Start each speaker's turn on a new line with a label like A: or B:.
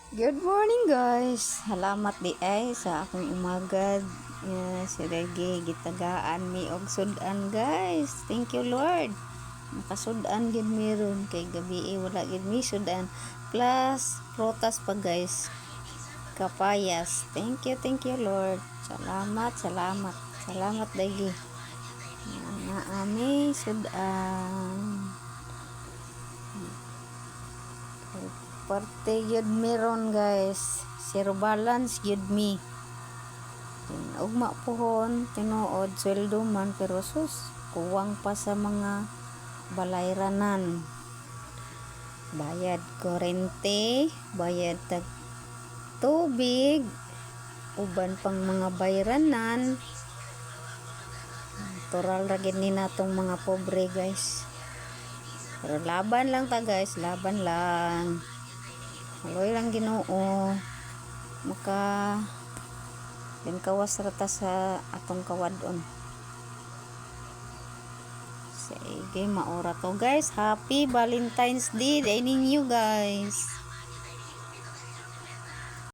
A: Good morning, guys. Salamat diay sa akong umagad. Yeah, si Reggie gitagaan mi og sudan, guys. Thank you, Lord. Makasudan gid mi ron kay gabi eh, wala gid mi sudan. Plus prutas pa, guys. Kapayas. Thank you, Lord. Salamat, salamat. Salamat dagi. Na ami sudan. Parte yun meron, guys. Zero balance yun mi. Then, ugma pohon, tinuod, sweldo man, pero sus, kuwang pa sa mga balayranan. Bayad kurente, bayad tag tubig, uban pang mga bayranan. Natural ra gid ni natong mga pobre, guys. Pero laban lang ta, guys, laban lang. Haloy lang Ginoo. Maka din kawas ra ta sa atong kawadon. Sige, maura to, guys. Happy Valentine's Day ninyo, guys.